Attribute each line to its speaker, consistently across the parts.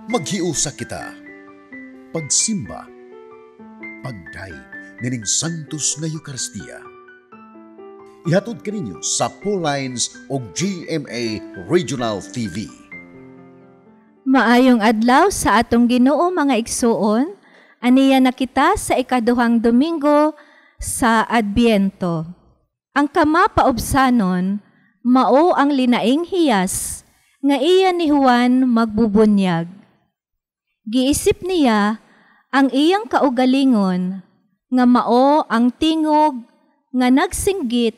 Speaker 1: Maghiusa kita. Pagsimba, pagdayeg nining Santos nga Eucharistia. Ihatod kaninyo sa Lines og GMA Regional TV.
Speaker 2: Maayong adlaw sa atong Ginoo, mga igsuon. Aniya na kita sa ikaduhang Domingo sa Adbiento. Ang kamapaubsanon mao ang linaing hiyas nga iya ni Juan magbubunyag. Giisip niya ang iyang kaugalingon nga mao ang tingog nga nagsinggit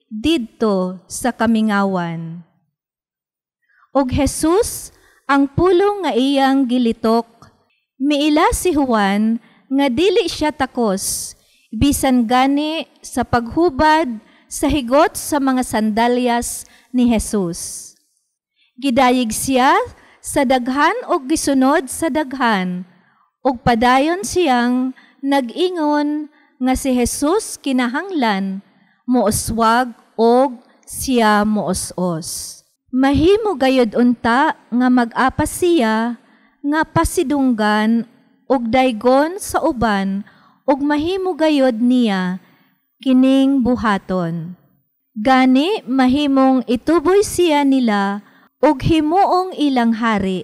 Speaker 2: didto sa kamingawan. Og Jesus ang pulong nga iyang gilitok, miila si Juan nga dili siya takos, bisan gani sa paghubad sa higot sa mga sandalyas ni Jesus. Gidayeg siya sa daghan og gisunod sa daghan, ug padayon siyang nag-ingon nga si Jesus kinahanglan mouswag og siya moos-os. Mahimo gayud unta nga mag-apas siya nga pasidunggan og daygon sa uban, ug mahimo gayud niya kining buhaton. Gani mahimong ituboy siya nila ug himuong ilang hari.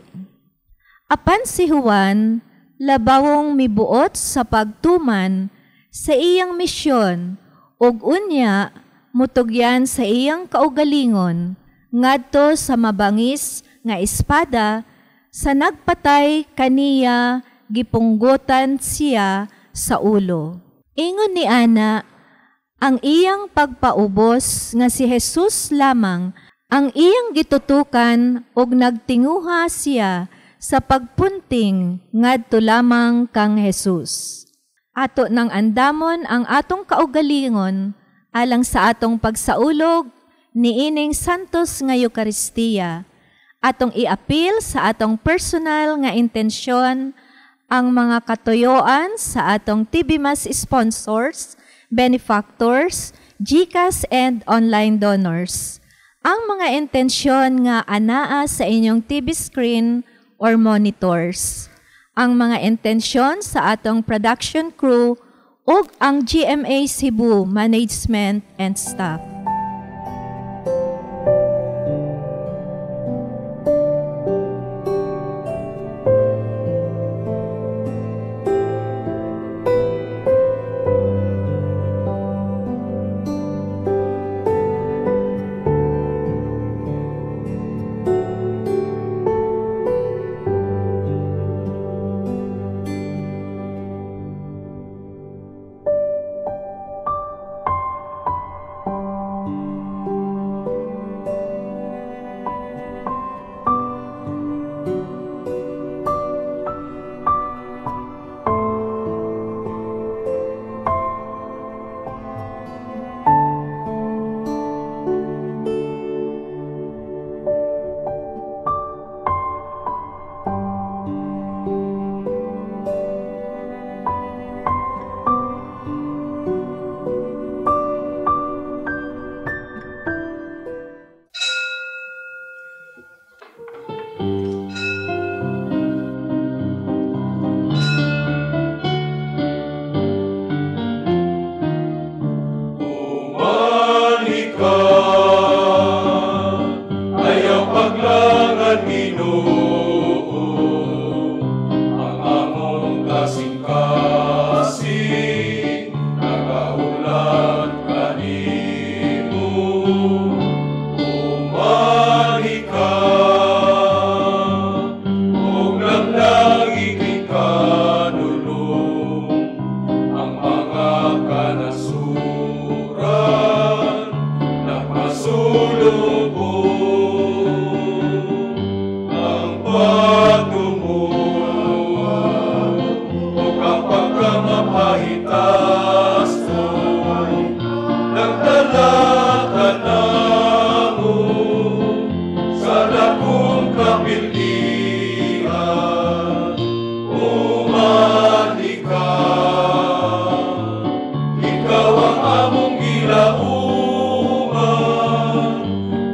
Speaker 2: Apan si Juan labawong mibuot sa pagtuman sa iyang misyon ug unya mutugyan sa iyang kaugalingon ngadto sa mabangis nga espada sa nagpatay kaniya, gipunggotan siya sa ulo. Ingon ni Ana, ang iyang pagpaubos nga si Jesus lamang ang iyang gitutukan ug nagtinguha siya sa pagpunting ngadto lamang kang Jesus. Ato nang andamon ang atong kaugalingon alang sa atong pagsaulog niining Santos nga Eucharistia. Atong iapil sa atong personal nga intensyon ang mga katuyoan sa atong TV Mass sponsors, benefactors, GCash and online donors. Ang mga intensyon nga anaa sa inyong TV screen or monitors. Ang mga intensyon sa atong production crew ug ang GMA Cebu management and staff.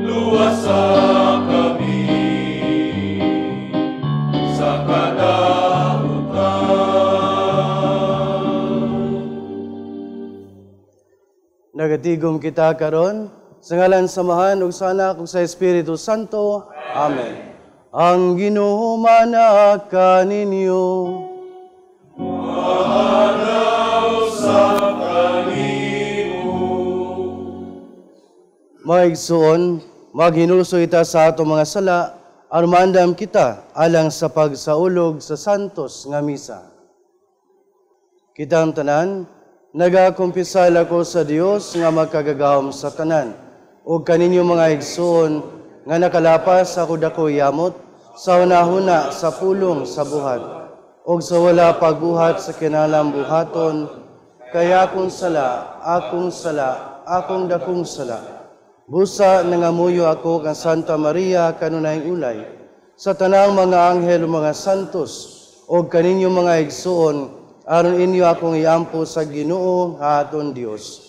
Speaker 3: Luwasa kami sa Nagatigom kita karon sa ngalan sa Amahan ug sa Anak ug sa Espiritu Santo. Amen. Ang Ginoo manaa kaninyo.
Speaker 4: Maanaa usab kanimo.
Speaker 3: Mga igsoon, maghinulsol kita sa atong mga sala aron maandam kita alang sa pagsaulog sa santos nga misa. Kitang tanan, nagakumpisal ako sa Dios nga makagagahom sa tanan, ug kaninyo mga igsoon nga nakalapas ako dako yamot sa hunahuna, sa pulong, sa buhat, ug sa wala pagbuhat sa kinalang buhaton, kay akong sala, akong sala, akong dakong sala. Busa nangamuyo ako kang Santa Maria kanunayng ulay, sa tanang mga anghel ug mga santos, ug kaninyo mga igsoon, aron inyo akong iampo sa Ginoo nga aton Dios.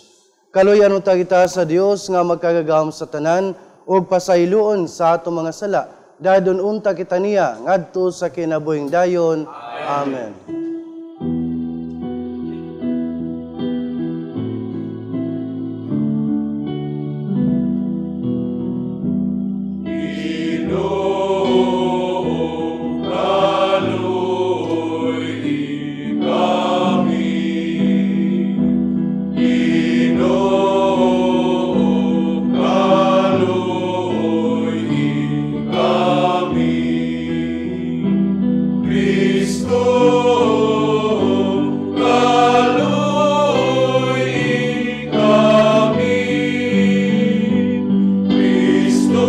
Speaker 3: Kaluyan unta kita sa Dios nga magkagagahom sa tanan ug pasayloon sa atong mga sala, dadon unta kita niya ngadto sa kinabuhing dayon. Amen.
Speaker 4: Ginoo, kaluoy kami. Ginoo, kaluoy kami. Kristo, kaluoy kami. Kristo,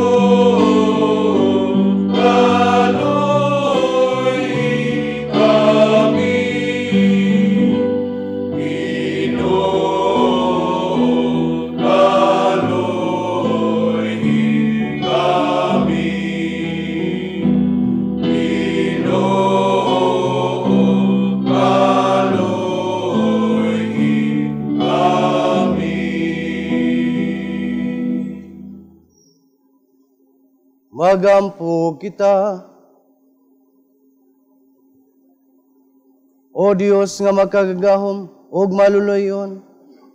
Speaker 4: kaluoy kami. Ginoo, kaluoy kami. Ginoo, kaluoy kami.
Speaker 3: Magampo kita. O Dios nga makagagahom ug maluluyon,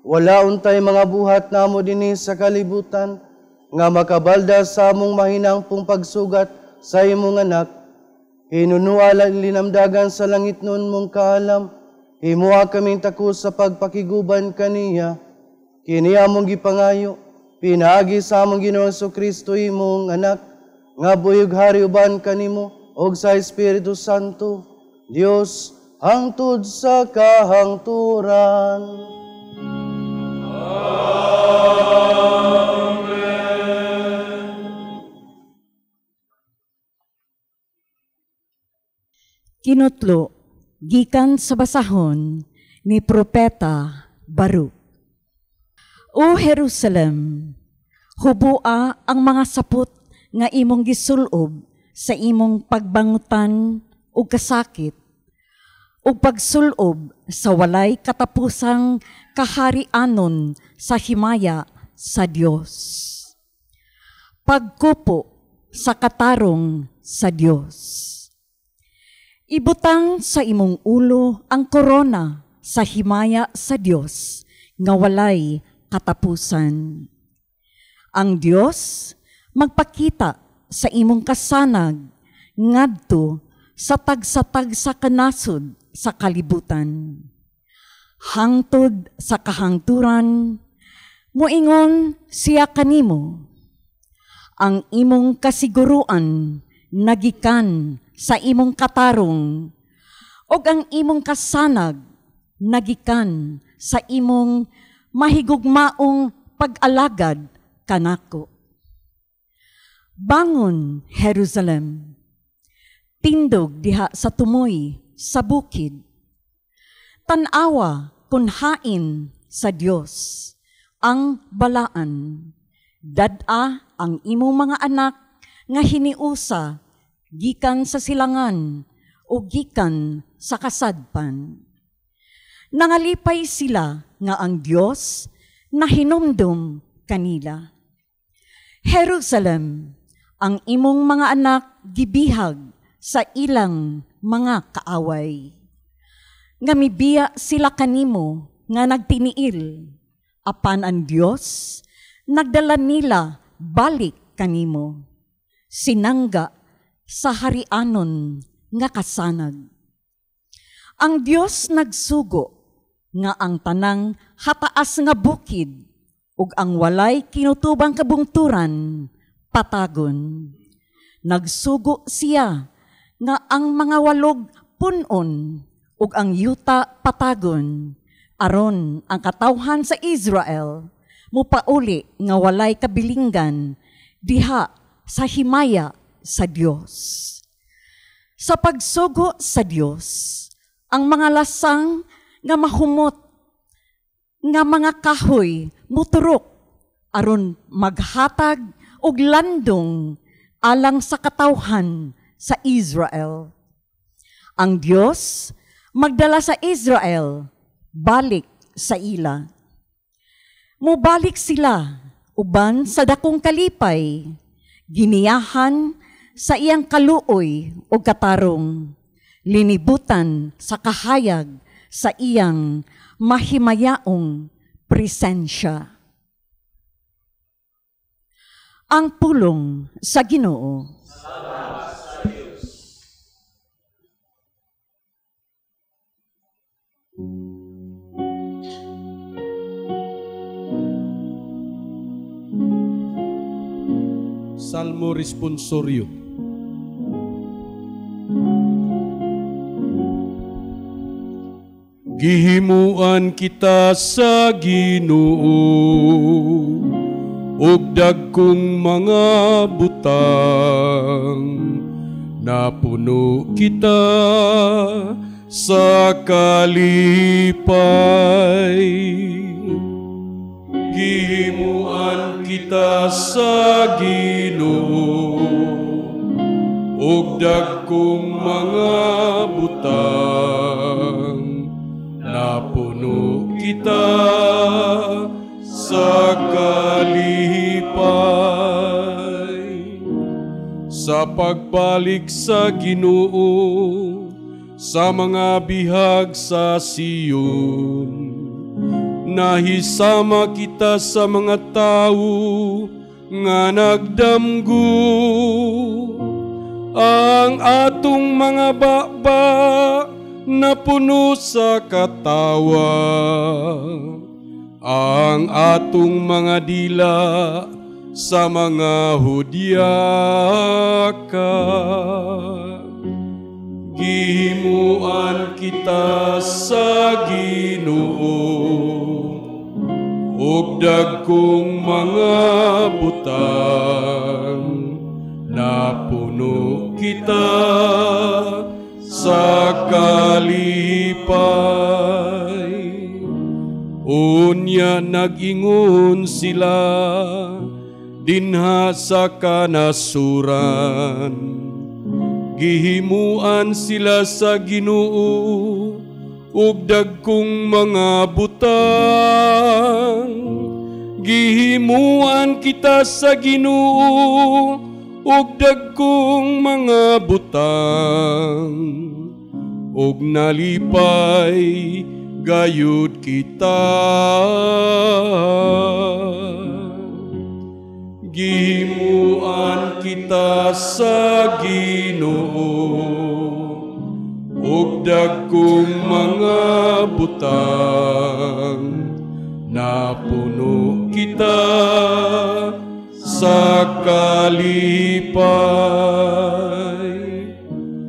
Speaker 3: wala untay mga buhat namo dinhi sa kalibutan nga makabalda sa among mahinang pong pagsugat sa imong anak. Hinunua linamdagan sa langit nun mong kaalam, himua kaming takos sa pagpakiguban kaniya. Kini among gipangayo, pinaagi sa among Ginoong Kristo imong anak, nga buyog hari uban kanimo og sa Espiritu Santo, Dios hangtod sa kahangturan.
Speaker 4: Amen.
Speaker 5: Kinutlo gikan sa basahon ni Propeta Baruch. O Jerusalem, hubua ang mga sapot nga imong gisulob sa imong pagbangutan ug kasakit, ug pagsulob sa walay katapusang kaharianon sa himaya sa Dios. Pagkupo sa katarong sa Dios. Ibutang sa imong ulo ang korona sa himaya sa Dios nga walay katapusan. Ang Dios magpakita sa imong kasanag ngadto sa tagsa-tagsa kanasod sa kalibutan. Hangtod sa kahangturan, moingon siya kanimo. Ang imong kasiguruan nagikan sa imong katarong, ug ang imong kasanag nagikan sa imong mahigugmaong pag-alagad kanako. Bangon, Jerusalem, tindog diha sa tumoy sa bukid. Tan-awa kun hain sa Dios ang balaan. Dad-a ang imong mga anak nga hiniusa gikan sa silangan o gikan sa kasadpan. Nangalipay sila nga ang Dios nahinumdum kanila. Jerusalem, ang imong mga anak gibihag sa ilang mga kaaway. Nga mibiya sila kanimo nga nagtiniil, Apan ang Dios nagdala nila balik kanimo, sinangga sa harianon nga kasanag. Ang Dios nagsugo nga ang tanang hataas nga bukid ug ang walay kinutubang kabungturan patagon. Nagsugo siya nga ang mga walog punon ug ang yuta patagon, aron ang katawhan sa Israel mupauli nga walay kabilinggan diha sa himaya sa Dios. Sa pagsugo sa Dios, ang mga lasang nga mahumot nga mga kahoy muturok aron maghatag og landong alang sa katawhan sa Israel. Ang Dios magdala sa Israel balik sa ila. Mubalik sila uban sa dakong kalipay, giniyahan sa iyang kaluoy o katarong, linibutan sa kahayag sa iyang mahimayaong presensya. Ang pulong sa Ginoo.
Speaker 4: Salamat sa Diyos. Salmo Responsorio. Gihimuan kita sa Ginoo ug dagkong mga butang, napuno kita sa kalipay. Gihimuan kita sa Ginoo ug dagkong mga butang, napuno kita sa kalipay. Sa pagbalik sa Ginoo sa mga bihag sa Sion, nahisama kita sa mga tao nga nagdamgo. Ang atong mga baba napuno sa katawa, ang atong mga dila sa mga hudyaka. Gihimuan kita sa Ginoo ug dagkong mga butang, napuno kita sa kalipay. Unya nag-ingon sila dinha sa kanasuran, gihimuan sila sa Ginoo ug dagkong mga butang. Gihimuan kita sa Ginoo ug dagkong mga butang, ug nalipay gayud kita. Gihimuan kita sa Ginoo ug dagkong mga butang, napuno kita sa kalipay.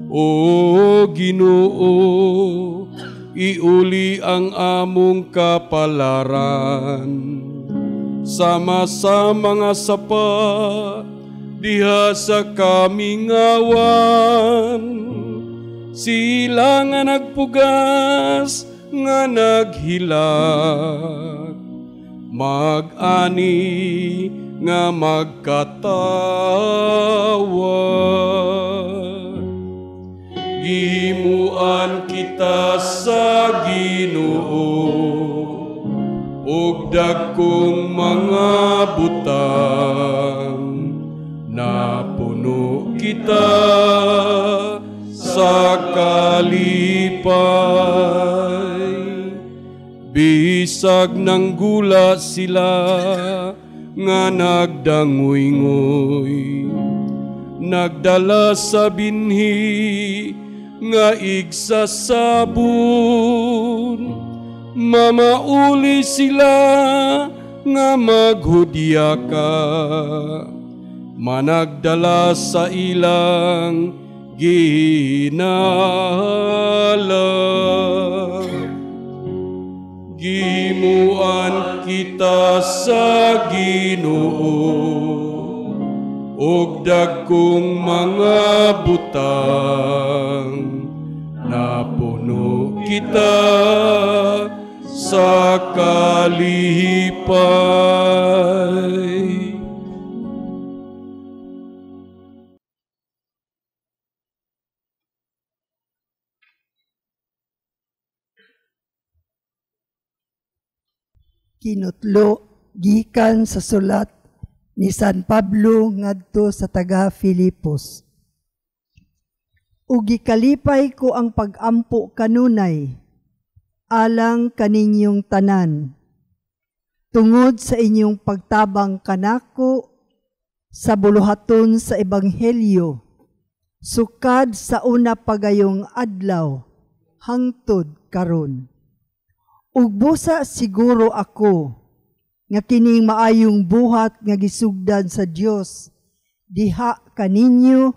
Speaker 4: O Ginoo, iuli ang among kapalaran, sama sa mga sapa diha sa kamingawan. Sila nga nagpugas nga naghilak, mag-ani nga magkatawa. Gihimuan kita sa Ginoo ug dagkong mga butang, napuno kita sa kalipay. Bisag nanggula sila nga nagdangoy-ngoy, nagdala sa binhi nga igsasabon. Mamauli sila nga maghudya ka, managdala sa ilang ginhala. Gimuan kita sa Ginoo og dagkong mga butang, napuno kita sa kalipay.
Speaker 6: Kinutlo gikan sa sulat ni San Pablo ngadto sa taga Filipos. Ug gikalipay ko ang pag-ampo kanunay alang kaninyong tanan, tungod sa inyong pagtabang kanako sa buluhaton sa ebanghelyo, sukad sa una pagayong adlaw hangtod karon. Ug busa siguro ako nga kining maayong buhat nga gisugdan sa Dios diha kaninyo,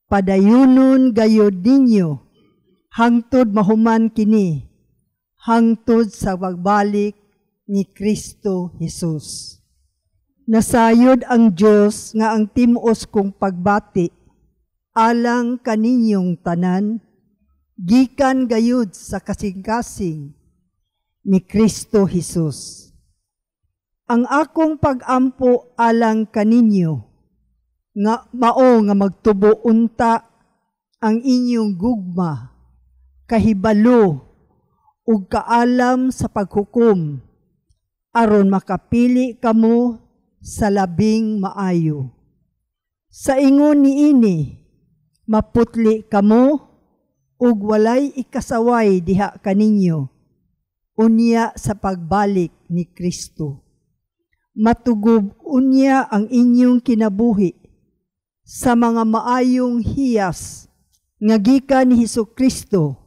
Speaker 6: padayunon gayod ninyo hangtod mahuman kini, hangtod sa pagbalik ni Kristo Jesus. Nasayod ang Dios nga ang timos kong pagbati alang kaninyong tanan, gikan gayud sa kasing-kasing ni Kristo Jesus. Ang akong pag-ampo alang kaninyo, nga mao nga magtubo unta ang inyong gugma, kahibalo ug kaalam sa paghukom, aron makapili kamo sa labing maayo. Sa ingon niini, maputli kamo ug walay ikasaway diha kaninyo unya sa pagbalik ni Kristo. Matugob unya ang inyong kinabuhi sa mga maayong hiyas nga gikan ni Hesukristo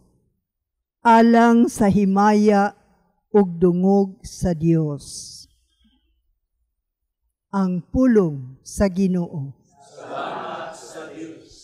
Speaker 6: alang sa himaya ug dungog sa Dios. Ang pulong sa Ginoo.
Speaker 4: Salamat sa Dios.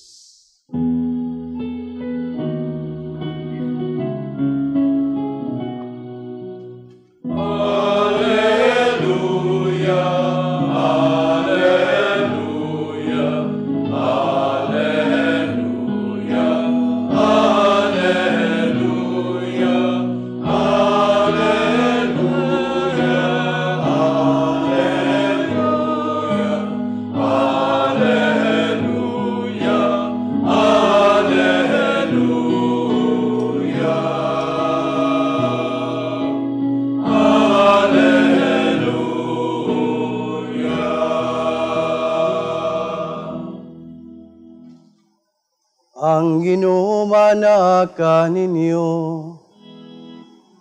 Speaker 3: Ang Ginoo manaka ninyo.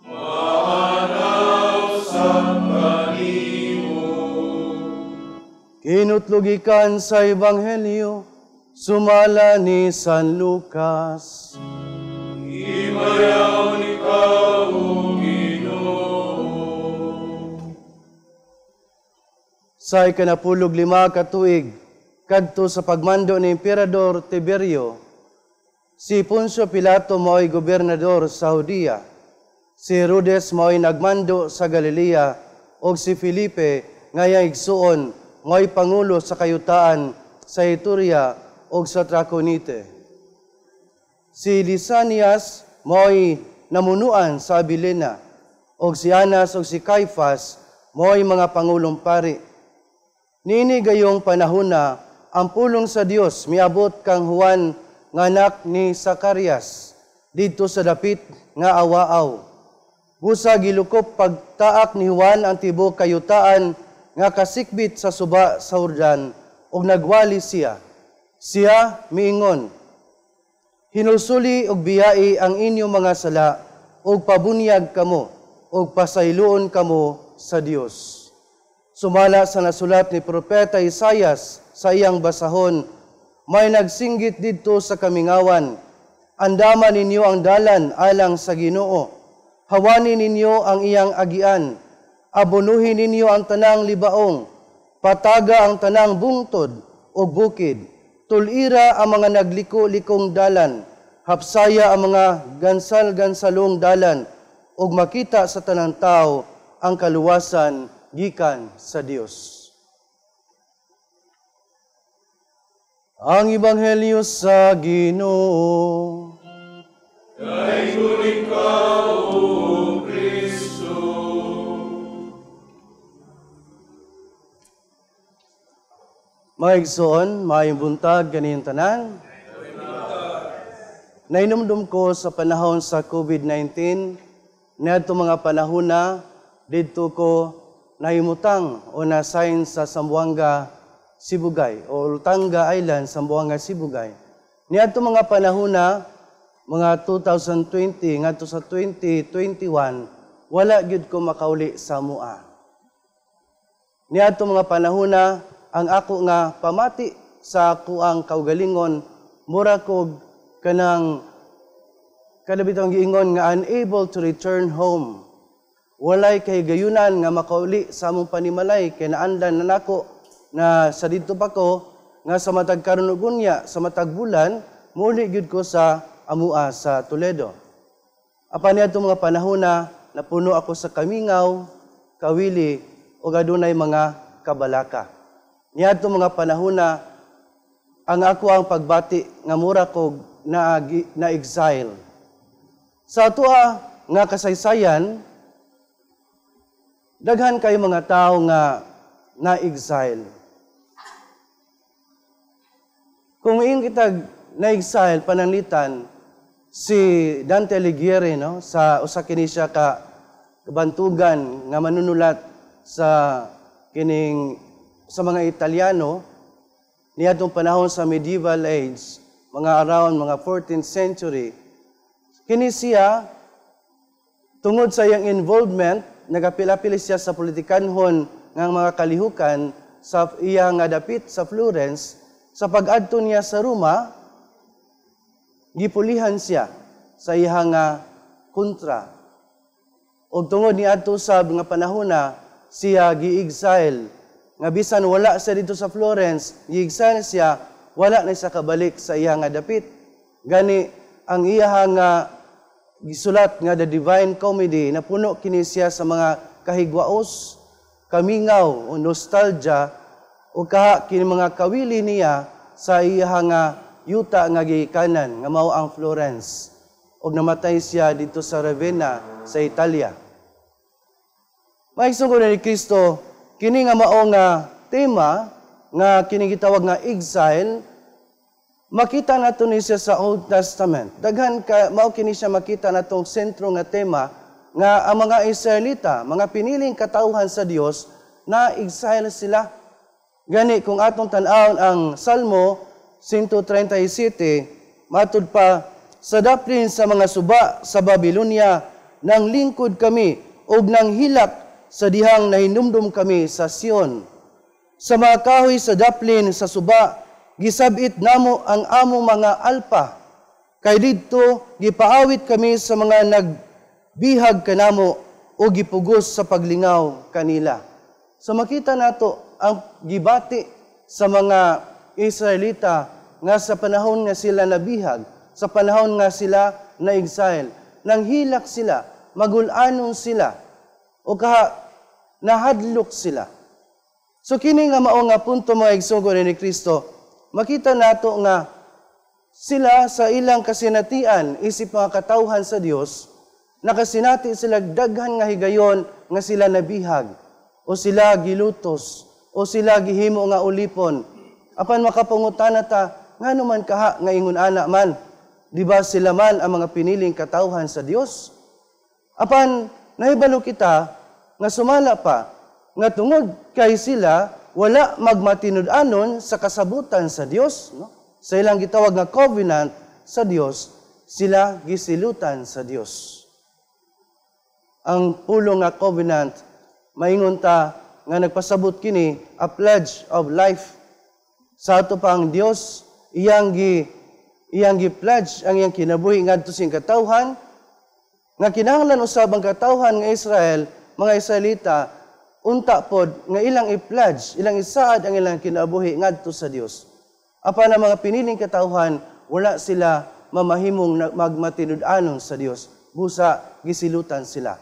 Speaker 4: Manaw sa kanimo.
Speaker 3: Kinutlugikan sa Ebanghelyo sumala ni San Lucas.
Speaker 4: Imayaw ni ka, o Ginoo.
Speaker 3: Sa 15 ka tuig kadto sa pagmando ni Emperador Tiberio, si Poncio Pilato mao'y gobernador sa Judea, si Herodes mao'y nagmando sa Galilea, ug si Felipe nga iyang igsuon mao'y pangulo sa kayutaan sa Ituria ug sa Traconite. Si Lisanias mao'y namunuan sa Abilena, ug si Anas ug si Caiphas mao'y mga pangulong pari. Niini gayong panahona ang pulong sa Dios miabot kang Juan nga anak ni Zacarias didto sa dapit nga awaaw. Busa gilukop pagtaak ni Juan ang tibuok kayutaan nga kasikbit sa suba sa Jordan ug nagwali siya. Siya miingon, "Hinulsuli og biyai ang inyong mga sala ug pabunyag kamo, ug pasayloon kamo sa Dios. Sumala sa nasulat ni Propeta Isayas sa iyang basahon, may nagsinggit didto sa kamingawan, andaman ninyo ang dalan alang sa Ginoo, hawani ninyo ang iyang agian, abunuhin ninyo ang tanang libaong, pataga ang tanang bungtod o bukid, tulira ang mga nagliko-likong dalan, hapsaya ang mga gansal-gansalong dalan, ug makita sa tanang tao ang kaluwasan gikan sa Dios. Ang Ebanghelyo sa Ginoo.
Speaker 4: Daygon ikaw, O Kristo.
Speaker 3: Mga igsoon, maayong buntag kaniyong tanan. Nainumdum ko sa panahon sa COVID-19, niadto mga panahon na didto ko nahimutang o na-sign sa Zamboanga Sibugay o Oltanga Island, Zamboanga Sibugay. Niadto mga panahon na mga 2020 ngadto sa 2021, wala gyud ko makauli sa mua. Niadto mga panahon na ang ako nga pamati sa akuang kaugalingon, mura kog kanang kadabitong giingon nga unable to return home. Walay kahigayunan nga makauli sa among panimalay kay naandan na nako na sa didto pa ko nga sa matag karon ug unya sa matag bulan muuli gyud ko sa amua sa Toledo. Apan niadto mga panahon na napuno ako sa kamingaw, kawili ug adunay mga kabalaka. Niadto mga panahon na ang ako ang pagbati nga mura kog na exile. Sa atoa nga kasaysayan, daghan kay mga tawo nga na-exile. Kung iing kitag na-exile pananglitan si Dante Alighieri, no, sa usa kini siya ka bantugan nga manunulat sa kining sa mga Italiano niadtong panahon sa medieval age, mga around mga 14th century. Kini siya tungod sa iyang involvement, nagapil-apil siya sa politikanhon nga mga kalihukan sa iya nga dapit sa Florence. Sa pag-adto niya sa Roma, gipulihan siya sa iya nga kontra. Og tungod niadto sa mga panahon na siya gi-exile, nga bisan wala siya dito sa Florence, gi-exile siya, wala na siya kabalik sa iya nga dapit. Gani ang iya nga gisulat nga The Divine Comedy, napuno kini siya sa mga kahigwaos, kamingaw o nostalgia, o kaha kini mga kawili niya sa iya nga yuta nga gikanan nga mao ang Florence. Og namatay siya dito sa Ravenna sa Italia. Maigsoon ni Kristo, kini nga mao nga tema nga kini gitawag nga exile, makita nato ni siya sa Old Testament. Daghan ka mao kini siya makita natong sentro nga tema nga ang mga Israelita, mga piniling katawhan sa Dios, na exile sila. Gani kung atong tan-awon ang Salmo 137, matud pa, sa daplin sa mga suba sa Babylonia, nang lingkod kami og nang hilak sa dihang nahinumdum kami sa Sion. Sa mga kahoy sa daplin sa suba, gisabit namo ang among mga alpa. Kay didto gipaawit kami sa mga nagbihag kanamo o gipugos sa paglingaw kanila. So makita nato ang gibati sa mga Israelita nga sa panahon nga sila nabihag, sa panahon nga sila na-exile, nanghilak sila, magulanon sila, o kaha nahadlok sila. So kini nga mao nga punto mga igsoon ni Kristo, makita nato nga sila sa ilang kasinatian isip mga katawhan sa Dios, nakasinati sila daghan nga higayon nga sila nabihag o sila gilutos o sila gihimo nga ulipon. Apan makapangutana ta, ngano man kaha nga ingon ana man, di ba sila man ang mga piniling katawhan sa Dios? Apan nahibalo kita nga sumala pa nga tungod kay sila wala magmatinud-anon sa kasabutan sa Dios, no? Sa ilang gitawag nga covenant sa Dios, sila gisilutan sa Dios. Ang pulong nga covenant, maingon ta nga nagpasabot kini a pledge of life. Sa ato pa ang Dios iyang gi-pledge ang iyang kinabuhi ngadto sa iyang katawhan nga kinahanglan usab ang katawhan nga Israel, mga Israelita, unta pod nga ilang i-pledge, ilang isaad ang ilang kinabuhi ngadto sa Dios. Apan ang mga piniling katawhan, wala sila mamahimong magmatinud-anon sa Dios. Busa gisilutan sila.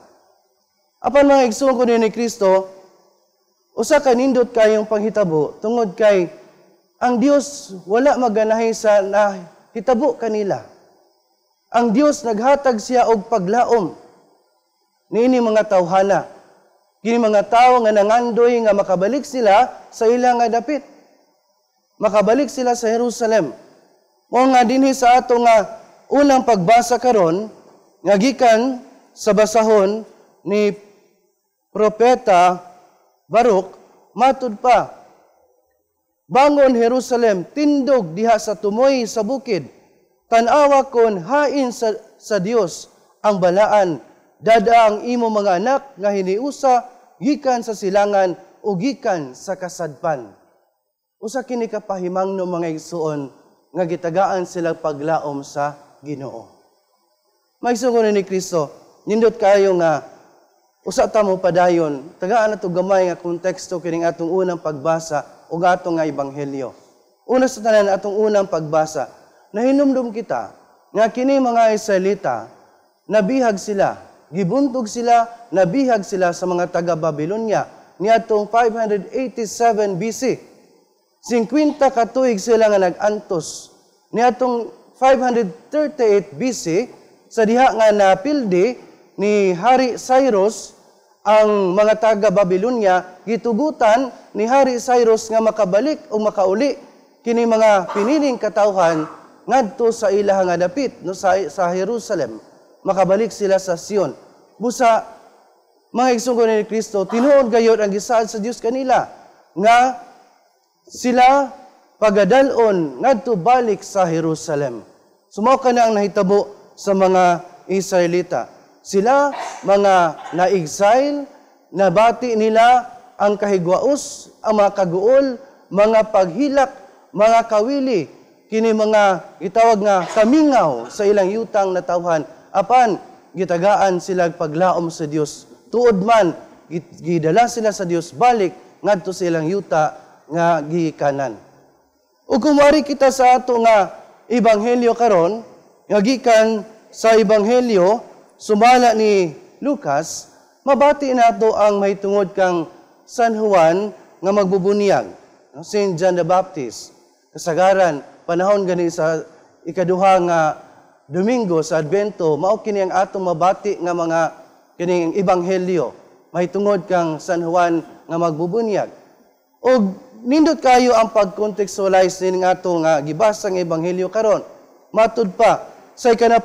Speaker 3: Apan mga igsoon ko ni Kristo, usa ka nindot kayong panghitabo tungod kay ang Dios wala maganahi sa nahitabo kanila. Ang Dios naghatag siya og paglaom niini mga tawhana. Kini mga tawo nga nangandoy nga makabalik sila sa ilang nga dapit. Makabalik sila sa Jerusalem. Mao nga dinhi sa ato nga unang pagbasa karon nga gikan sa basahon ni Propeta Baruch, matud pa, "Bangon Jerusalem, tindog diha sa tumoy sa bukid. Tan-awa kon hain sa Dios ang balaan. Dada ang imo mga anak nga hiniusa gikan sa silangan o gikan sa kasadpan." Usa kini ka pahimangno, mga igsuon, nga gitagaan sila paglaom sa Ginoo. Mga igsoon ni Kristo, nindot kayo nga usa ta mo padayon, tagaan nato gamay nga konteksto kining atong unang pagbasa ug atong nga ebanghelyo. Una sa tanan, atong unang pagbasa, nahinumdum kita nga kini mga Israelita, nabihag sila, gibuntog sila, nabihag sila sa mga taga-Babylonia niadtong 587 BC. 50 ka tuig sila nga nag-antos. Niadtong 538 BC, sa diha nga napildi ni Hari Cyrus ang mga taga-Babylonia, gitugutan ni Hari Cyrus nga makabalik o makauli kini mga piniling katawhan ngadto sa ilaha nga dapit, no, sa Jerusalem. Makabalik sila sa Sion. Busa mga igsoon ni Kristo, tinuod gayod ang gisaad sa Dios kanila nga sila pagadal-on ngadto balik sa Jerusalem. Sumo ka na ang nahitabo sa mga Israelita. Sila mga na-exile, nabati nila ang kahigwaos, ang mga kaguol, mga paghilak, mga kawili, kini mga gitawag nga kamingaw sa ilang yutang natawhan. Apan gitagaan sila paglaom sa Dios. Tuod man gidala sila sa Dios balik ngadto sa ilang yuta nga gikanan. Ug kung mari kita sa ato nga ebanghelyo karon, nga gikan sa ebanghelyo sumala ni Lucas, mabati nato ang mahitungod kang San Juan nga magbubunyag, Saint John the Baptist. Kasagaran panahon gani sa ikaduha nga Domingo sa Advento, mao kini ang atong mabati nga mga kining ebanghelyo mahitungod kang San Juan nga magbubunyag. Og nindot kayo ang pag-contextualize nining ato nga gibasa nga ebanghelyo karon. Matud pa, sa 15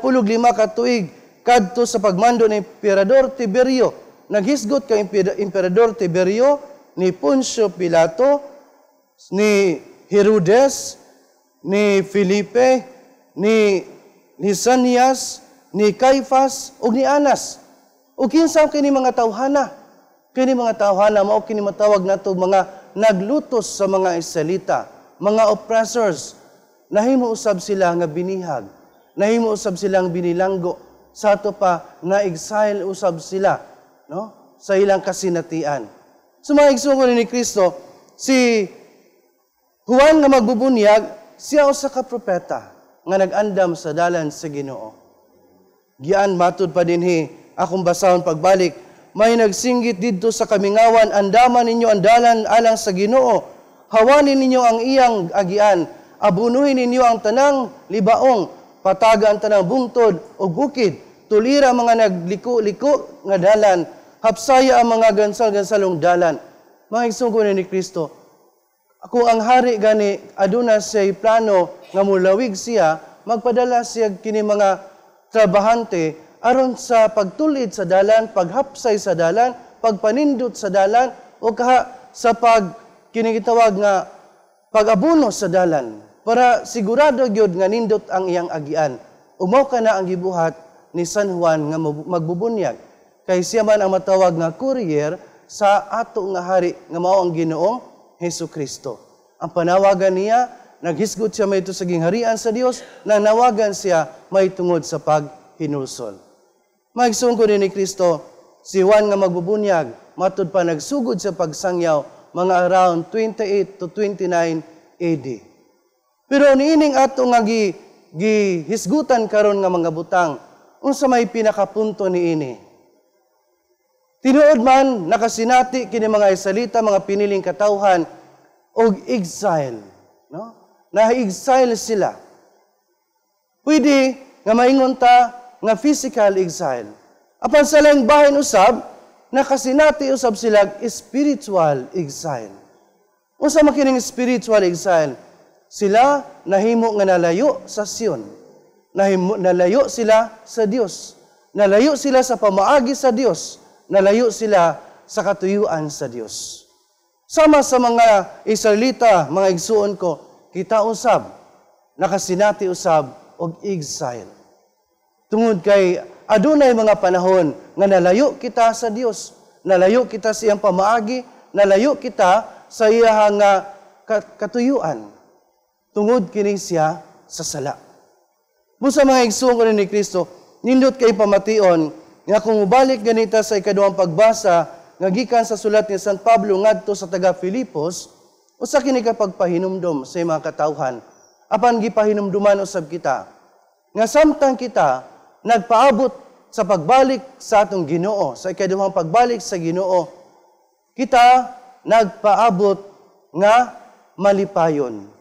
Speaker 3: ka tuig kadto sa pagmando ni Emperador Tiberio, naghisgot kang Emperador Tiberio, ni Poncio Pilato, ni Herodes, ni Felipe, ni Lisanias, ni Caiphas, ug ni Anas. Ug kinsa kini mga tawhana? Kini mga tawhana mao kini matawag nato mga naglutos sa mga Israelita, mga oppressors. Nahimo usab sila nga binihag, nahimo usab silang binilanggo, sa ato pa na-exile usab sila, no, sa ilang kasinatian. So mga igsoon ni Kristo, si Juan nga magbubunyag, siya usa ka propeta nga nag-andam sa dalan sa Ginoo. Gian matud pa dinhi akong basahon pagbalik, may nagsinggit didto sa kamingawan, andaman ninyo ang dalan alang sa Ginoo, hawanin ninyo ang iyang agian, abunuhin ninyo ang tanang libaong, pataga ang tanang bungtod o bukid, tulira ang mga nagliko-liko nga dalan, hapsaya ang mga gansal-gansalong dalan. Mga igsoon ni Kristo, ako ang hari gani aduna siya'y plano nga mulawig siya, magpadala siya kini mga trabahante aron sa pagtulid sa dalan, paghapsay sa dalan, pagpanindot sa dalan, o kaha sa pag kinigitawag nga pag-abuno sa dalan, para sigurado gyud nga nindot ang iyang agian. Umaw ka na ang gibuhat ni San Juan nga magbubunyag. Kay siya man ang matawag nga courier sa ato nga hari nga mao ang Ginoong Hesus Kristo. Ang panawagan niya, naghisgot siya mahitungod sa gingharian sa Dios, nanawagan siya mahitungod sa paghinulsol. Mga igsoon ko ni Kristo, si Juan nga magbubunyag, matud pa nagsugod sa pagsangyaw mga around 28 to 29 AD. Pero niining ato nga gihisgutan karon nga mga butang, unsa may pinakapunto niini? Tinuod man nakasinati kini mga Israelita, mga piniling katawhan og exile, no? Na-exile sila. Pwede nga maingon ta nga physical exile. Apan sa laing bahin usab, nakasinati usab sila spiritual exile. Unsa man kining spiritual exile? Sila nahimo nga nalayo sa Sion. Nahimo, nalayo sila sa Dios. Nalayo sila sa pamaagi sa Dios. Nalayo sila sa katuyuan sa Dios. Sama sa mga Israelita, mga igsuon ko, kita usab, nakasinati usab og exile. Tungod kay adunay mga panahon nga nalayo kita sa Dios, nalayo kita sa iyang pamaagi, nalayo kita sa iyang nga katuyuan. Tungod kini siya sa sala. Busa mga igsuon ko ni Kristo, nindot kay pamation nga kung mubalik ganita sa ikaduhang pagbasa nga gikan sa sulat ni San Pablo ngadto sa taga Filipos, usa kini ka pagpahinumdom sa mga katawhan. Apan gipahinumduman usab kita nga samtang kita nagpaabot sa pagbalik sa atong Ginoo, sa ikaduhang pagbalik sa Ginoo, kita nagpaabot nga malipayon.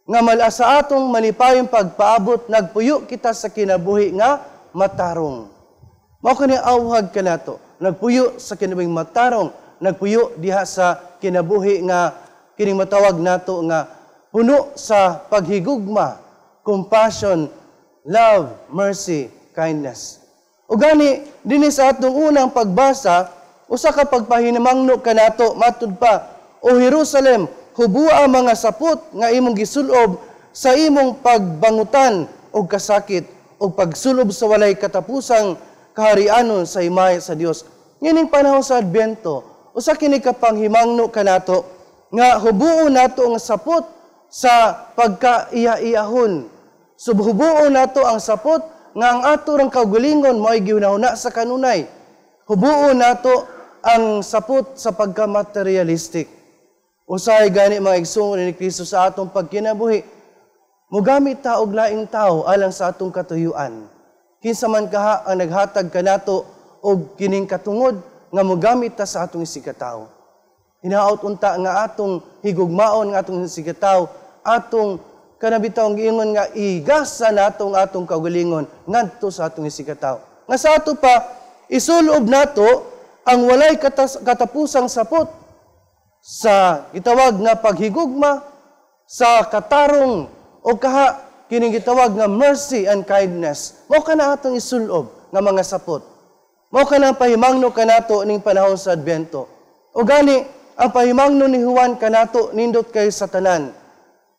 Speaker 3: Nga mala sa atong malipayon pagpaabot, nagpuyo kita sa kinabuhi nga matarong. Mao kani awhag kanato, nagpuyo sa kinabuhi matarong, nagpuyo diha sa kinabuhi nga kining matawag nato nga puno sa paghigugma, compassion, love, mercy, kindness. O gani dinhi sa atong unang pagbasa, usa ka pagpahinamangno kanato matud pa, O Jerusalem, hubua mga sapot nga imong gisulob sa imong pagbangutan og kasakit og pagsulob sa walay katapusang kaharianon sa himaya sa Dios. Nganing panahon sa Adbyento, usa kini ka panghimangno kanato nga hubuo nato ang sapot sa pagkaiya-iyahon. Subhubuo nato ang sapot nga ang ato rang kaugalingon mao'y gihunahuna sa kanunay. Hubuo nato ang sapot sa pagka-materialistic. Usahay gani mga igsoon ni Kristo sa atong pagkinabuhi, mugamit ta og laing tawo alang sa atong katuyuan. Kinsa man kaha ang naghatag kanato og kining katungod nga mugamit ta sa atong isigkatawo. Hinaot unta nga atong higugmaon nga atong isigkatawo, atong kanabitaw giingon nga igasa nato ang atong kaugalingon ngadto sa atong isigkatawo. Nga sa ato pa isulob nato ang walay katapusang sapot sa gitawag nga paghigugma, sa katarong o kaha kining gitawag nga mercy and kindness. Mao kana atong isulob nga mga sapot. Mao kana ang pahimangno kanato ning panahon sa Adbyento. O gani ang pahimangno ni Juan kanato nindot kay sa tanan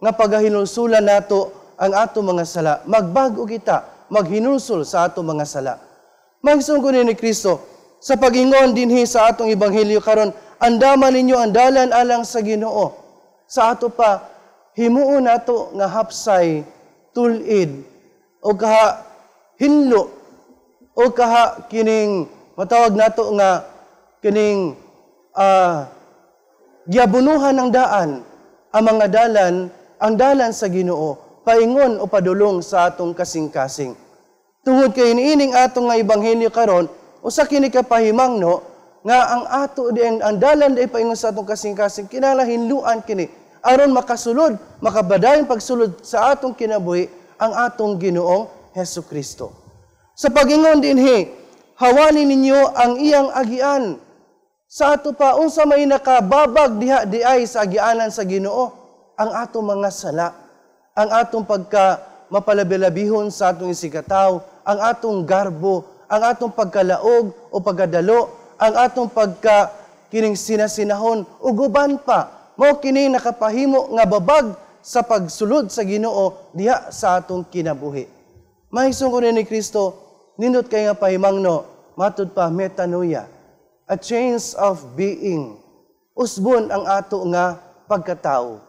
Speaker 3: nga pagahinulsulan nato ang ato mga sala. Magbag-o kita, maghinulsol sa ato mga sala. Magsungkon ni Kristo sa pag-ingon dinhi sa atong ebanghelyo karon, andaman ninyo ang dalan alang sa Ginoo. Sa ato pa himuon nato nga hapsay, tulid o kaha hinlo o kaha kining matawag nato nga kining giabunuhan ng daan ang mga dalan, ang dalan sa Ginoo paingon o padulong sa atong kasing-kasing. Tungod kay niining atong nga ebanghelyo karon, usa kini ka pahimangno nga ang ato di ang dalan di paingon sa atong kasing-kasing kinahanglan hinluan kini aron makasulod, makabadayon pagsulod sa atong kinabuhi ang atong Ginoong Hesus Kristo. Sa pag-ingon dinhi, hawani ninyo ang iyang agian. Sa ato pa, unsa may nakababag diha di ay sa agianan sa Ginoo, ang atong mga sala, ang atong pagka mapalabilabihon sa atong isigkatawo, ang atong garbo, ang atong pagkalaog o pagkadalo, ang atong pagka kining sinasinahon ug uban pa. Mao kini nakapahimo nga babag sa pagsulod sa Ginoo diha sa atong kinabuhi. Mahisong ko ni Kristo, nindot kay nga pahimangno Matud pa metanoia, a change of being. Usbon ang ato nga pagkatao.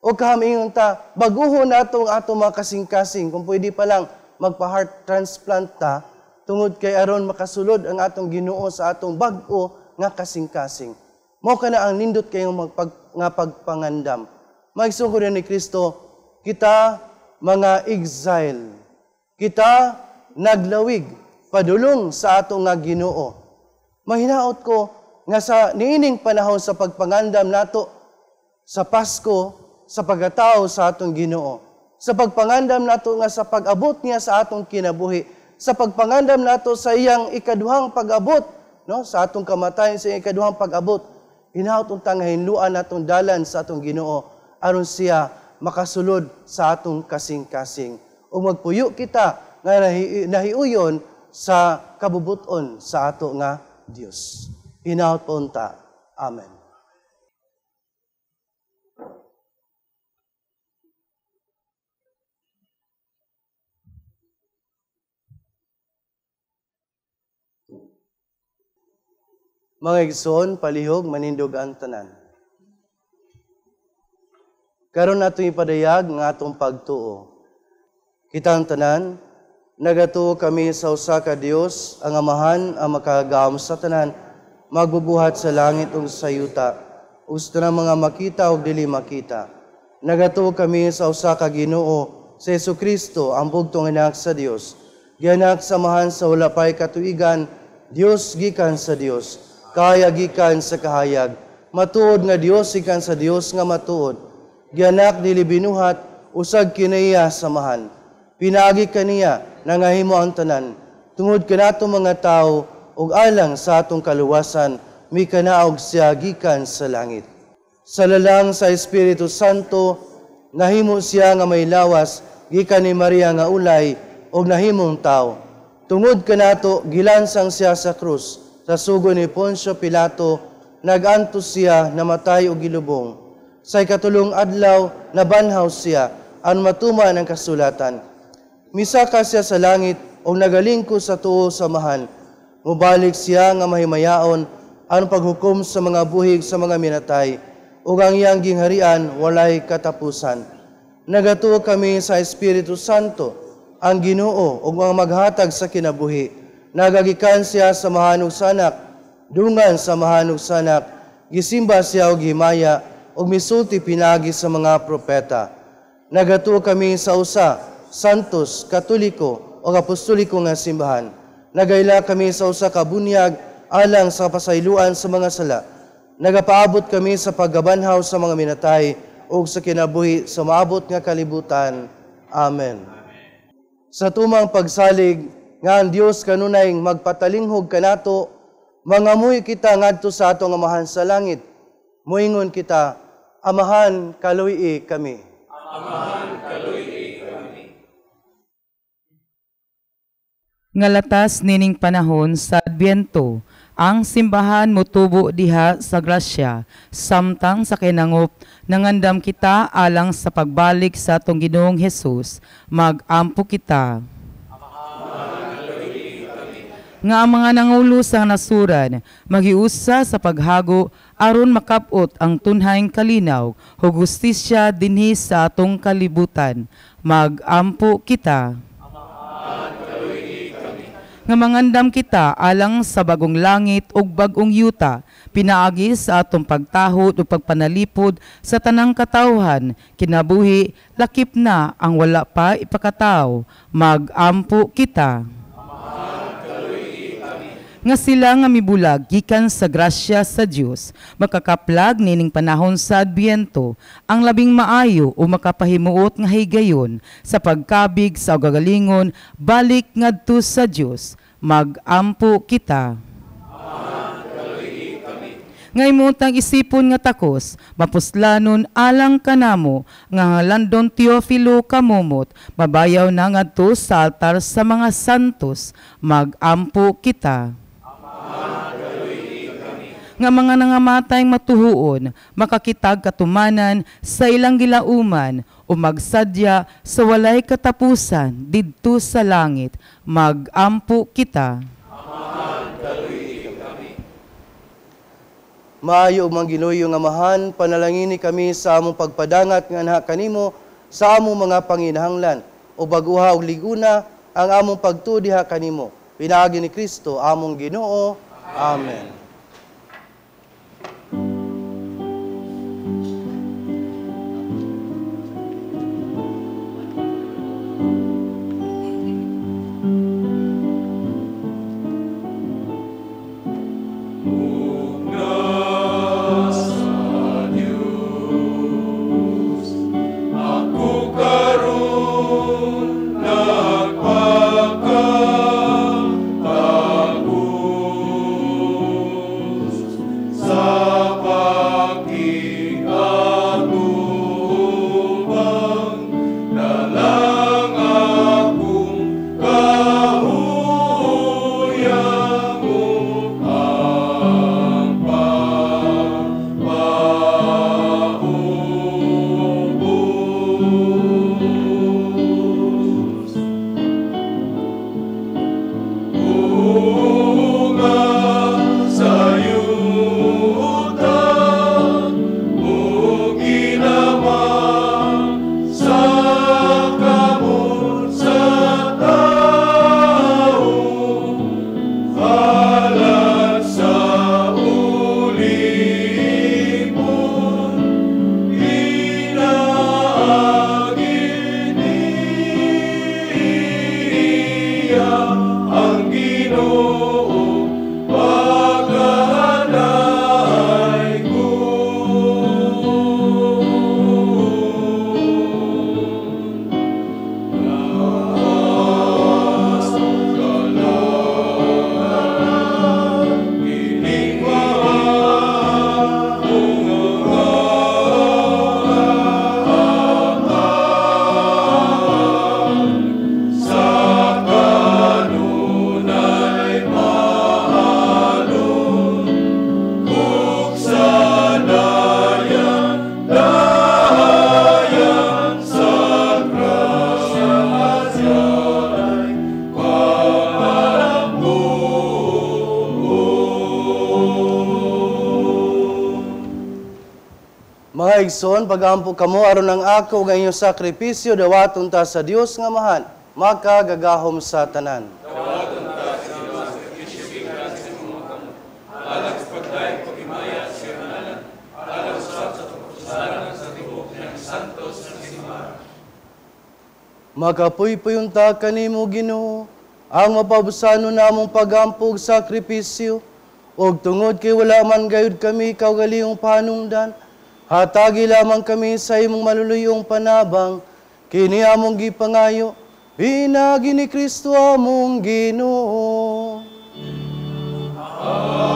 Speaker 3: O kahamingon ta, baguhon nato ang ato mga kasing-kasing, kung pwede pa lang magpa-heart transplant ta, tungod kay aron makasulod ang atong Ginoo sa atong bag-o nga kasing-kasing. Mao kana ang nindot kayong nga pagpangandam. Maigsoon ko ni Kristo, kita mga exile, kita naglawig padulong sa ato nga Ginoo. Mahinaot ko nga sa niining panahon sa pagpangandam nato sa Pasko, sa pagkatao sa atong Ginoo, sa pagpangandam nato nga sa pag-abot niya sa atong kinabuhi, sa pagpangandam nato sa iyang ikaduhang pag-abot, no, sa atong kamatayon sa iyang ikaduhang pag-abot, hinaot untang hinluan natong dalan sa atong Ginoo aron siya makasulod sa atong kasing-kasing. O magpuyo kita nga nahiuyon sa kabubuton sa ato nga Dios. Hinaot po unta. Amen. Mga igsoon, palihog, manindog ang tanan. Karon natong ipadayag nga atong pagtuo. Kitang tanan, nagatuo kami sa usa ka Dios, ang Amahan, ang makagagahom sa tanan, magbubuhat sa langit ug sa yuta, ug sa tanang mga makita ug dili makita. Nagatuo kami sa usa ka Ginoo, sa Hesukristo, ang bugtong anak sa Dios. Gianak sa Amahan sa wala pay katuigan, Dios gikan sa Dios, kahayag gikan sa kahayag, matuod nga Dios gikan sa Dios nga matuod. Gianak dili binuhat, usag kinaiya samahan. Pinaagi kaniya nangahimo ang tanan, tungod kanato mga tawo ug alang sa atong kaluwasan, mikanaog siya gikan sa langit. Sa lalang sa Espiritu Santo, nahimo siya nga may lawas gikan ni Maria nga ulay ug nahimong tawo. Tungod kanato gilansang siya sa krus. Sa sugo ni Poncio Pilato, nagantos siya, namatay og gilubong. Sa ikatulong adlaw, nabanhaw siya, ang matuman ang kasulatan. Misaka siya sa langit o nagalingko sa tuo samahan. Mubalik siya nga mahimayaon ang paghukom sa mga buhig sa mga minatay, ug ang iyang gingharian walay katapusan. Nagatuo kami sa Espiritu Santo, ang Ginoo ug ang maghatag sa kinabuhi. Nagagikan siya sa mahanog sanak, dungan sa mahanog sanak, gisimba siya og himaya, ug misulti pinagi sa mga propeta. Nagatuo kami sa usa, Santos, Katoliko, o Apostoliko nga simbahan. Nagaila kami sa usa ka bunyag alang sa pasayloan sa mga sala. Nagapaabot kami sa paggabanhaw sa mga minatay ug sa kinabuhi sa maabot nga kalibutan. Amen. Sa tumang pagsalig nga ang Dios kanunay magpatalinghog kanato, mangamuhi kita ngadto sa atong Amahan sa langit. Moingon kita, Amahan, kaluy-i kami.
Speaker 4: Amahan, kaluy-i kami.
Speaker 7: Ngalatas nining panahon sa Adbyento, ang simbahan motubo diha sa grasya, samtang sa kinangop nangandam kita alang sa pagbalik sa atong Ginoong Hesus, magampo kita. Nga ang mga nangulo sa nasuran magiusa sa paghago aron makapot ang tunhaing kalinaw ug hustisya dinhi sa atong kalibutan. Magampo kita. Nga mangandam kita alang sa bagong langit ug bagong yuta, pinaagi sa atong pagtahod ug pagpanalipod sa tanang katawhan, kinabuhi lakip na ang wala pa ipakataw. Magampo kita. Nga sila nga mibulag gikan sa grasya sa Dios, makakaplag nining panahon sa Adbyento ang labing maayo o makapahimuot nga higayon sa pagkabig sa gagalingon balik ngadto sa Dios. Magampo kita. Nga imong isipon nga takos, mapuslanon alang kanamo, nga Landon Teofilo kamumot, mabayaw na ngadto sa altar sa mga santos. Magampo kita. Nga mga nangamatay matuhuon, makakitag katumanan sa ilang gilauman, o magsadya sa walay katapusan didto sa langit. Magampo kita.
Speaker 3: Maayo ug mangginuyo nga Amahan, panalangini kami sa among pagpadangat nga anha kanimo sa among mga panginahanglan, o baguha og liguna ang among pagtuo diha kanimo. Pinaagi ni Kristo among Ginoo. Amen. Mga igsoon, pag-ampo kamo aron ang ako nga inyong sakripisyo dawaton ta sa Dios nga Amahan, makagagahom sa tanan.
Speaker 4: Dawaton ta sa Dios sakripisyo gikan sa imong kamot, alang sa pagdayeg paghimaya sa iyang ngalan, alang usab sa kapasalanan sa tibuok niyang santos nga simbahan.
Speaker 3: Makapuypuyon ta kanimo, Ginoo, ang mapabusano namong pag-ampo og sakripisyo, ug tungod kay wala man gayud kami kaugalingong panungdan, hatagi lamang kami sa imong maluluyong panabang, kini among gipangayo, pinaagi ni Kristo among Ginoo.
Speaker 4: Amen.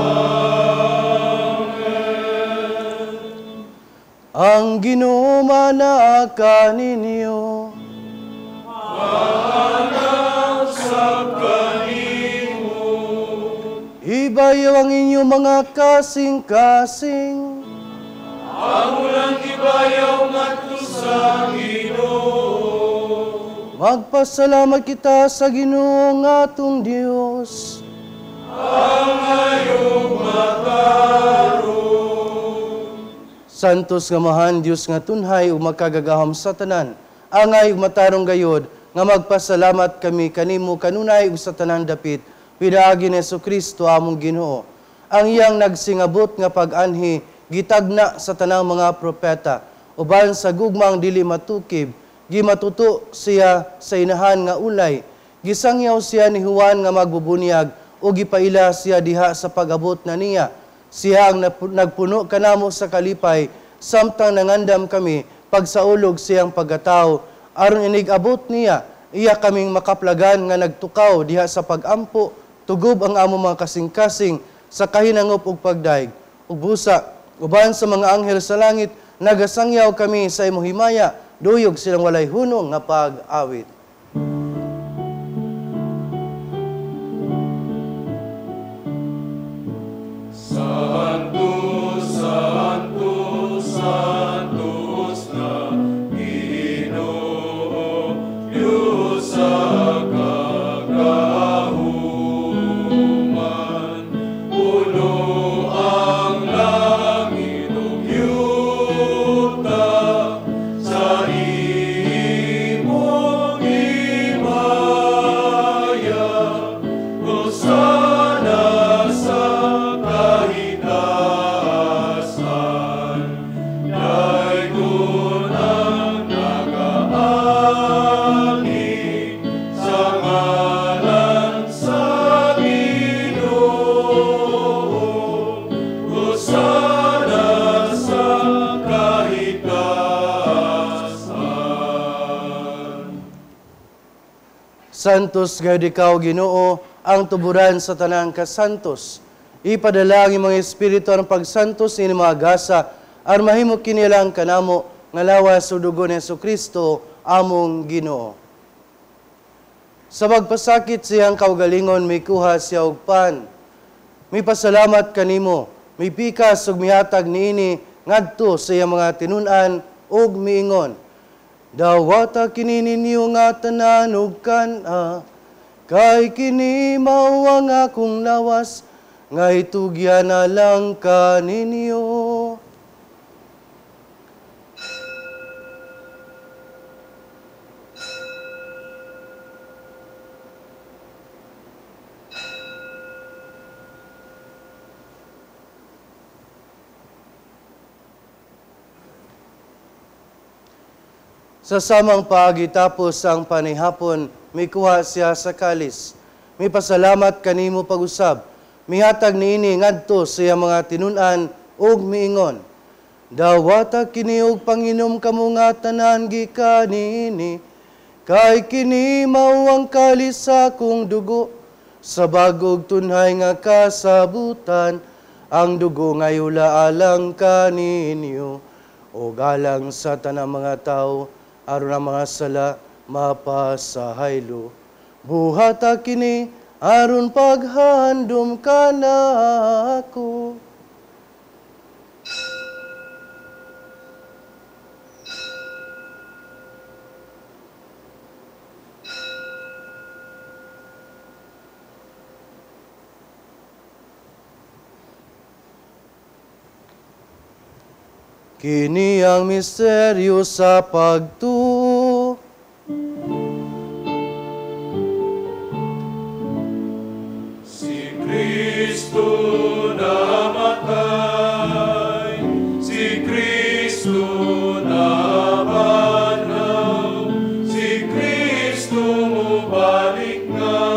Speaker 3: Ang Ginoo manaa kaninyo.
Speaker 4: Manaa kanimo.
Speaker 3: Ibayaw ang inyong mga kasing-kasing.
Speaker 4: Amo lang ibayaw ngadto sa Ginoo.
Speaker 3: Magpasalamat kita sa Ginoo nga atong Dios.
Speaker 4: Angayong matarong.
Speaker 3: Santos nga Amahan, Dios nga tunhay ug makagagahom sa tanan, angay ug matarong gayod nga magpasalamat kami kanimo kanunay ug sa tanang dapit pinaagi ni Hesukristo among Ginoo. Ang iyang nagsingabot nga pag-anhi gitagna sa tanang mga propeta, uban sa gugmang dili matukib, gimatuto siya sa inahan nga ulay, gisangyaw siya ni Juan nga magbubunyag, o gipaila siya diha sa pag-abot na niya. Siya ang nagpuno kanamo sa kalipay, samtang nangandam kami pagsaulog siyang pagkatao, aron inig-abot niya, iya kaming makaplagan nga nagtukaw diha sa pag-ampo, tugob ang among mga kasing-kasing sa kahinangop ug pagdaig. Ug busa, uban sa mga anghel sa langit, nagasangyaw kami sa imong himaya, duyog silang walay hunong nga pag-awit.
Speaker 4: Santo, Santo, Santos na Ginoo, Diyos sa kagahuman, puno ang langit.
Speaker 3: Santos gayud ikaw, Ginoo, ang tuburan sa tanang kasantos. Ipadala ang imong Espiritu ang pagsantos ini mga gasa, aron mahimo kini lang kanamo nga lawas ug dugo ni Hesukristo among Ginoo. Sa pagpasakit siyang kaugalingon, mikuha siya og pan. Mipasalamat kanimo, mipikas ug mihatag niini ngadto sa iyang mga tinun-an ug miingon, Dawata kini ninyo nga tanan ug kan-a, kay kini mao ang akong lawas nga itugyan na lang kaninyo. Sa samang paagi tapos ang panihapon, mikuha siya sa kalis. Mipasalamat kanimo pag-usab. Mihatag niini ngadto sa iyang mga tinun-an ug miingon, Dawata kini og panginom kamo nga tanan gikan niini, kay kini mao ang kalis sa akong dugo, sa bagog tunhay nga kasabutan, ang dugo nga yula alang kaninyo, o galang sa tanang mga tao, aron ang mga sala mapasahaylo. Buhata kini aron paghandom kanako. Kini ang misteryo sa pagtuo.
Speaker 4: Si Kristo namatay, si Kristo nabanhaw, si Kristo mubalik nganhi.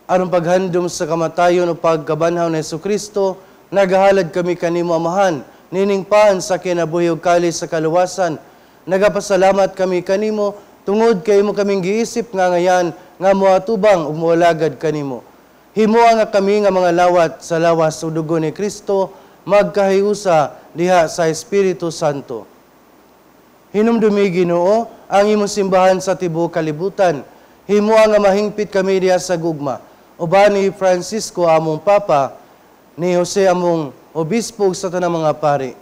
Speaker 3: Aron paghandom sa kamatayon o pagkabanhaw ni Hesukristo, nagahalad kami kanimo Amahan, nining paan sa kinabuhi ug kalis sa kaluwasan. Nagapasalamat kami kanimo tungod kay imo kaming giisip nga ngayan nga moatubang ug moalagad kanimo. Himoa nga kami nga mga lawat sa lawas ug dugo ni Kristo magkahiusa diha sa Espiritu Santo. Hinumdumi Ginoo ang imong simbahan sa tibuok kalibutan. Himoa nga mahingpit kami diha sa gugma. Uban ni Francisco among Papa, ni Jose among Obispo ug sa tanang mga pari.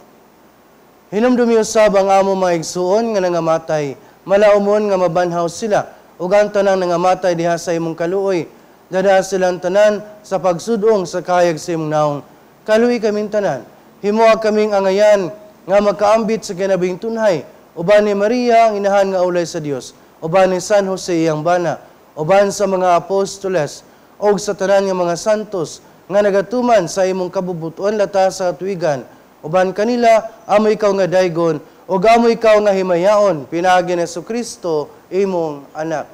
Speaker 3: Hinumdumi usab ang among mga igsuon nga nangamatay, malaumon nga mabanhaw sila, ug ang tanang nangamatay diha sa imong kaluoy. Dada silang tanan sa pagsudong sa kahayag sa imong naong. Kaluoy kaming tanan, himoa kaming angayan nga makaambit sa kinabing tunhay, uban ni Maria ang inahan nga ulay sa Dios, uban ni San Jose iyang bana, uban sa mga apostoles, og sa tanan nga mga santos nga nagatuman sa imong kabubuton lata sa tuwigan, uban kanila amo ikaw nga daygon ug amo ikaw nga himayaon pinaagi ni Hesukristo imong anak.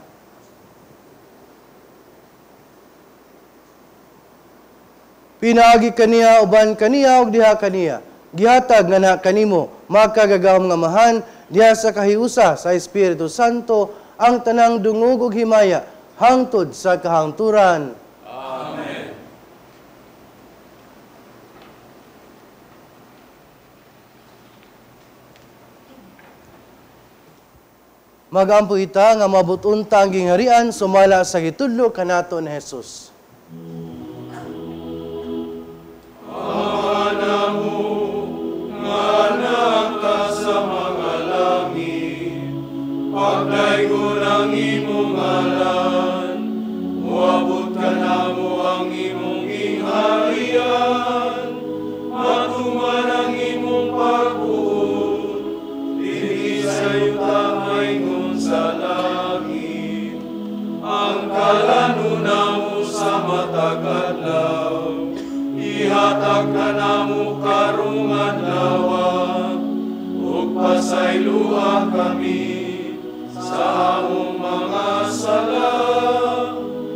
Speaker 3: Pinaagi kaniya uban kaniya ug diha kaniya gihatag nga na kanimo makagagahom nga Amahan diha sa kahiusa sa Espiritu Santo ang tanang dungog ug himaya hangtod sa kahangturan.
Speaker 4: Amen.
Speaker 3: Magampo ita nga maabot unta ang gingharian sumala sa gitudlo kanato ni Jesus.
Speaker 4: Pagdaygon ang imong ngalan, moabot kanamo ang imong gingharian, matuman ang imong pagbuot, dinhi sa yuta maingon sa langit. Ang kalanunamo sa matag adlaw, ihatag kanamo karong adlaw, ug pasayloa kami sa among mga sala,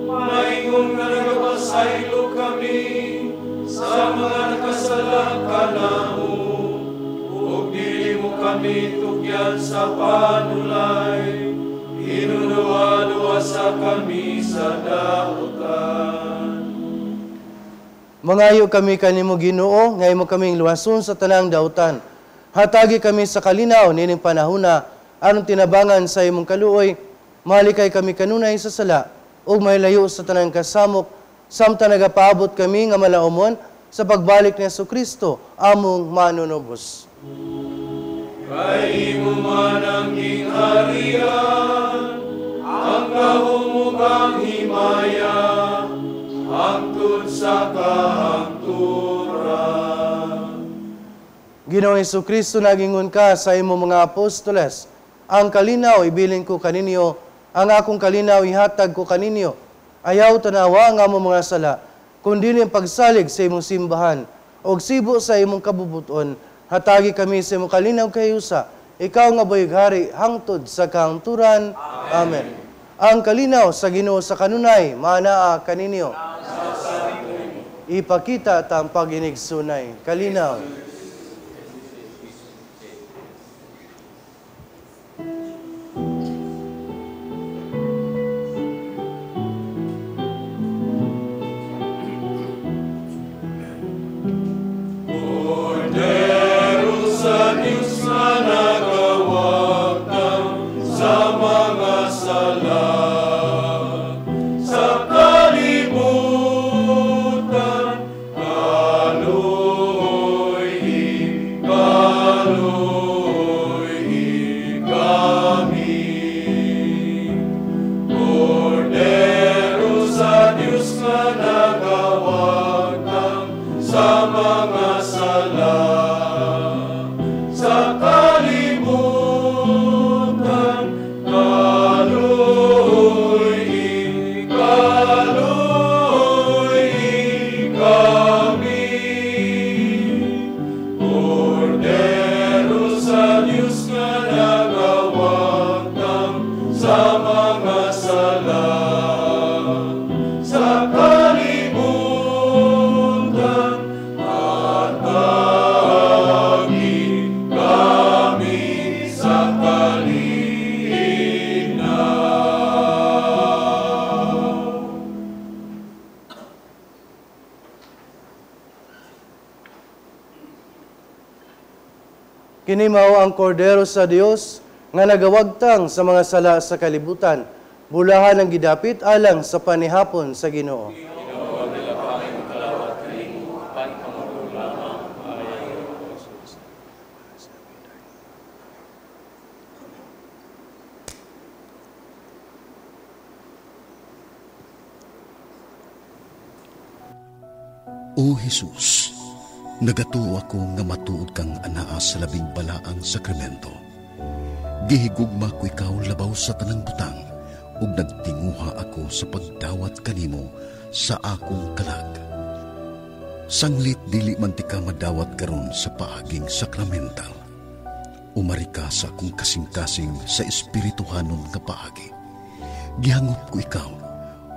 Speaker 4: maingon nga nagapasaylo kami sa mga nakasala kanamo, ug dili mo kami kami tugyan sa panulay, hinunuwa-luwasa kami sa dautan.
Speaker 3: Mangayo kami kanimo Ginoo, nga imo kaming luwason sa tanang dautan. Hatagi kami sa kalinaw nining panahona, aron tinabangan sa imong kaluoy, malikay kami kanunay sa sala, ug mahilayo sa tanang kasamok, samtang nagapaabot kami nga malaumon sa pagbalik ni Hesukristo, among manunubos.
Speaker 4: Kay imo man ang gingharian, ang gahom ug ang himaya, hangtod sa kahangturan.
Speaker 3: Ginoong Hesukristo, nagingon ka sa imong mga apostoles, ang kalinaw ibilin ko kaninyo, ang akong kalinaw ihatag ko kaninyo. Ayaw tanawa ang among mga sala, kundi ang pagsalig sa imong simbahan, og sibo sa imong kabubuton. Hatagi kami sa imong kalinaw kayusa, ikaw nga buhighari hangtod sa kahangturan. Amen. Ang kalinaw sa Ginoo sa kanunay, maanaa kaninyo. Ipakita ta ang pag-inigsunay. Kalinaw.
Speaker 4: Kordero sa Diyos na nagawagtang sa mga sala sa kalibutan, kaluoy, kaluoy kami. Kordero sa Diyos na nagawagtang sa mga sala sa kalibutan, kaluoy, kaluoy kami. Kordero sa Diyos nga nagawagtang sa mga sala sa kalibutan, hatagi kami sa kalinaw.
Speaker 3: Kini mao ang kordero sa Dios nga nagawagtang sa mga sala sa kalibutan. Bulahan ang gidapit alang sa panihapon sa Ginoo.
Speaker 1: O Jesus, nagatuo ako nga matuod kang anaa sa labing balaang sakramento. Gihigugma ko ikaw labaw sa tanang butang, ug nagtinguha ako sa pagdawat kanimo sa akong kalag. Sanglit dili man ti ka madawat karon sa paaging sakramental. Umari ka sa akong kasing-kasing sa espirituhanon nga paagi. Gihangop ko ikaw,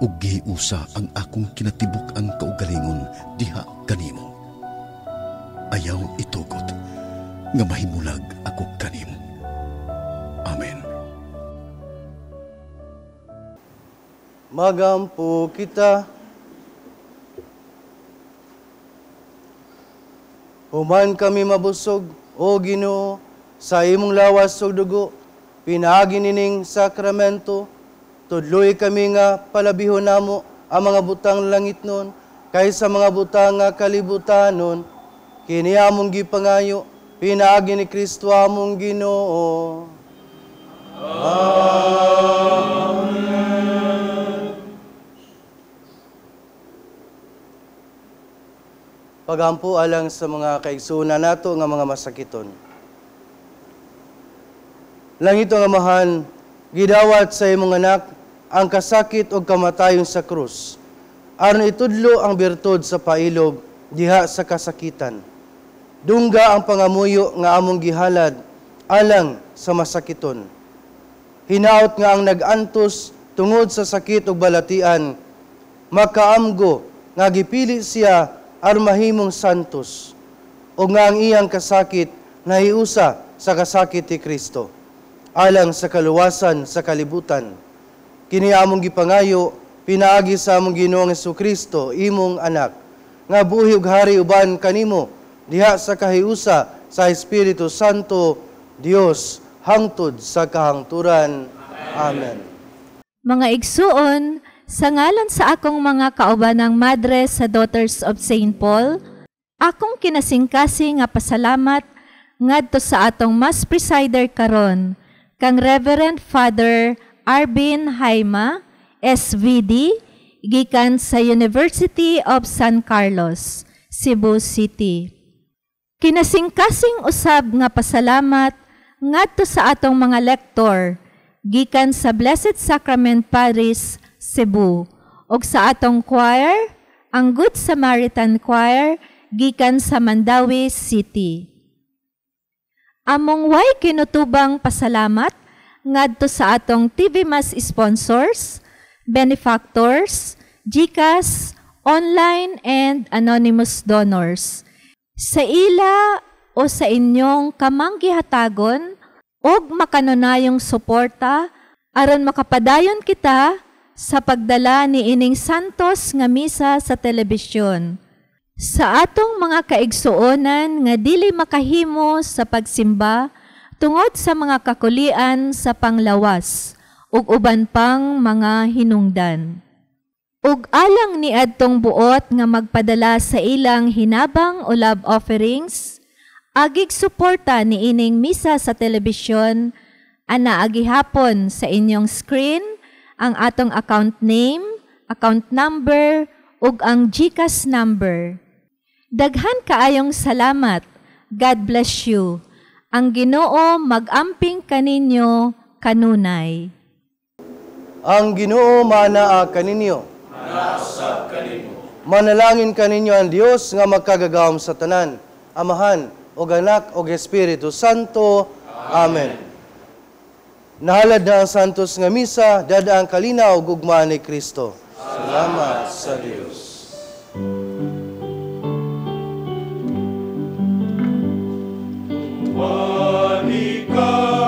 Speaker 1: ug gihiusa ang akong kinatibuk-ang kaugalingon diha kanimo. Ayaw itugot nga mahimulag ako kanimo. Amen.
Speaker 3: Magampo kita. Human kami mabusog, o Ginoo, sa imong lawas ug dugo, pinaagi nining sakramento, tudloy kami nga palabihon namo ang mga butang langit nun, kaysa mga butang nga kalibutanon. Kini among gipangayo, pinaagi ni Kristo among Ginoo. Amen. Pagampo alang sa mga kaigsuonan nato nga mga masakiton. Langit nga Amahan, gidawat sa imong anak ang kasakit ug kamatayon sa krus, aron itudlo ang birtud sa pailob diha sa kasakitan. Dungga ang pangamuyo nga among gihalad alang sa masakiton. Hinaot nga ang nag-antos tungod sa sakit ug balatian, makaamgo nga gipili siya aron mahimong santos, o nga ang iyang kasakit nahiusa sa kasakit ni Kristo, alang sa kaluwasan sa kalibutan. Kini among gipangayo, pinaagi sa among Ginoong Hesukristo, imong anak, nga buhi ug hari uban kanimo diha sa kahiusa sa Espiritu Santo, Dios, hangtod sa kahangturan. Amen.
Speaker 2: Mga igsuon, sa ngalan sa akong mga kaubanang madre sa Daughters of St. Paul, akong kinasingkasing nga pasalamat ngadto sa atong Mass Presider karon, kang Reverend Father Arvin Haima, SVD, gikan sa University of San Carlos, Cebu City. Kinasingkasing usab nga pasalamat ngadto sa atong mga lektor, gikan sa Blessed Sacrament Parish, Cebu, ug sa atong choir, ang Good Samaritan Choir, gikan sa Mandaue City. Among way kinutubang pasalamat ngadto sa atong TV Mass sponsors, benefactors, GCash, online and anonymous donors. Sa ila o sa inyong kamanggihatagon og makanunayong suporta aron makapadayon kita sa pagdala ni ining santos nga misa sa telebisyon. Sa atong mga kaigsuonan nga dili makahimo sa pagsimba tungod sa mga kakulian sa panglawas ug uban pang mga hinungdan. Ug alang ni adtong buot nga magpadala sa ilang hinabang o love offerings, agig suporta ni ining misa sa telebisyon, ana agihapon sa inyong screen ang atong account name, account number, ug ang GCash number. Daghan kaayong salamat. God bless you. Ang Ginoo mag-amping kaninyo kanunay.
Speaker 3: Ang Ginoo manaa kaninyo. Manalangin kaninyo ang Dios nga magkagagahom sa tanan, Amahan ug Anak ug Espiritu Santo. Amen. Nahalad na ang santos nga misa, dada ang kalinaw ug gugma ni Kristo. Salamat sa Dios.
Speaker 4: Wani ka